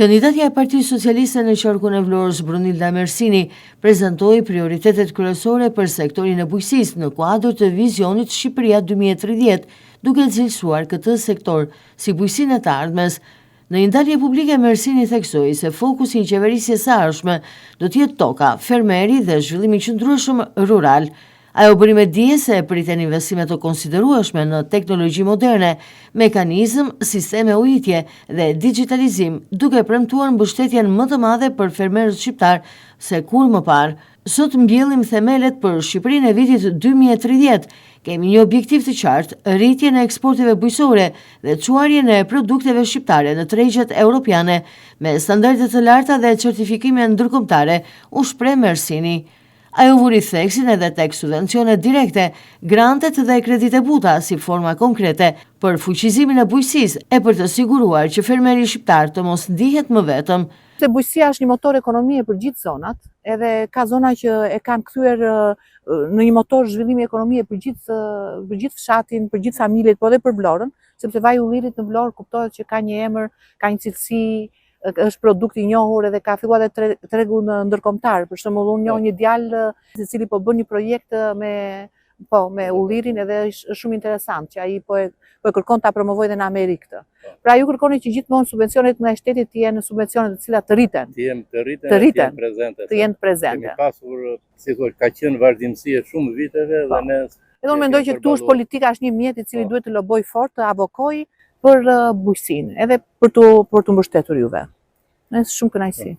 Kandidatja e Partisë Socialiste në qarkun e Vlorës, Brunilda Mersini, prezantoi prioritetet kryesore për sektorin e bujqësisë në kuadër të vizionit Shqipëria 2030, duke cilësuar këtë sektor si bujqësinë e të ardhmes. Në një dalje publike, Mersini theksoi se fokusi i qeverisjes së ardhshme do të jetë toka, fermeri dhe zhvillimi i qëndrueshëm rural. Ajo bëri me dije se priten investime të konsiderueshme në teknologji moderne, mekanizëm, sisteme ujitje dhe dixhitalizim, duke premtuar mbështetjen më të madhe për fermerët shqiptarë se kurrë më parë. Sot mbjellim themelet për Shqipërinë e vitit 2030. Kemi një objektiv të qartë, rritjen e eksporteve bujqësore dhe çuarjen e produkteve shqiptare në tregjet europiane me standarde të larta dhe certifikime ndërkombëtare, u shpreh Mersini. Ajo vuri theksin edhe tek subvencionet direkte, grantet dhe kreditë e buta si forma konkrete për fuqizimin e bujqësisë e për të siguruar që fermeri shqiptar të mos ndihet më vetëm. Se bujqësia është një motor ekonomie për gjithë zonat, edhe ka zona që e kanë kthyer në një motor zhvillimi ekonomie për gjithë për gjithë fshatin, për gjithë familjet, po edhe për Vlorën, sepse vaji i ullirit në Vlorë kuptohet që ka një emër, ka një cilësi, është produkt i njohur edhe ka filluar edhe tregu në ndërkombëtar. Për shembull, unë njoh po. një djalë i cili po bën një projekt me po me ullirin edhe është shumë interesant që ai po e po e kërkon ta promovojë edhe në Amerikë këtë. Po. Pra ju kërkoni që gjithmonë subvencionet nga shteti të jenë subvencione të cilat të rriten. Të jenë të rriten, të rriten, të jenë prezente. Të jenë prezente. Kemi pasur, si thua, ka qenë vazhdimësi e shumë viteve dhe po. ne Edhe unë mendoj që këtu është politika është një mjet i cili po. duhet të lobojë fort, të avokojë për bujqësinë, edhe për t'u për t'u mbështetur juve. Me shumë kënaqësi.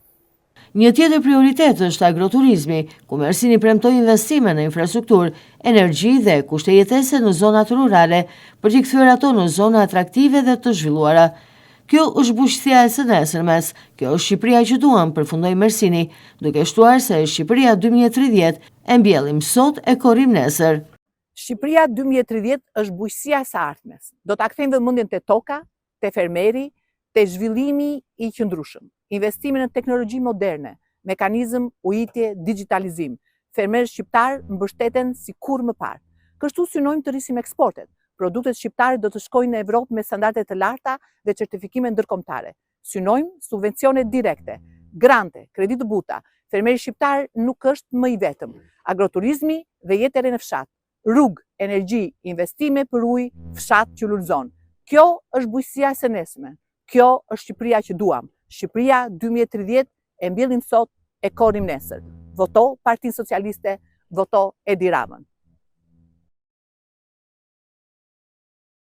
Një tjetër prioritet është agroturizmi, ku Mersini premtoi investime në infrastrukturë, energji dhe kushte jetese në zonat rurale, për t'i kthyer ato në zona atraktive dhe të zhvilluara. Kjo është bujqësia e së nesërmes, kjo është Shqipëria që duam, përfundoi Mersini, duke shtuar se Shqipëria 2030 e mbjellim sot e korrim nesër. Shqipëria 2030 është bujqësia e së ardhmes. Do ta kthejmë vëmendjen te toka, te fermeri, te zhvillimi i qëndrueshëm, investime në teknologji moderne, mekanizëm, ujitje, dixhitalizim. Fermerët shqiptarë mbështeten si kurrë më parë. Kështu synojmë të rrisim eksportet. Produktet shqiptare do të shkojnë në Evropë me standarde të larta dhe certifikime ndërkombëtare. Synojmë subvencione direkte, grante, kredi të buta. Fermeri shqiptar nuk është më i vetëm. Agroturizmi dhe jetë e re në fshat. Rrugë, energji, investime për ujë, fshat që lulëzon. Kjo është bujqësia e së nesërme. Kjo është Shqipëria që duam. Shqipëria 2030 e mbjellim sot, e korrim nesër. Voto Partinë Socialiste, voto Edi Ramën.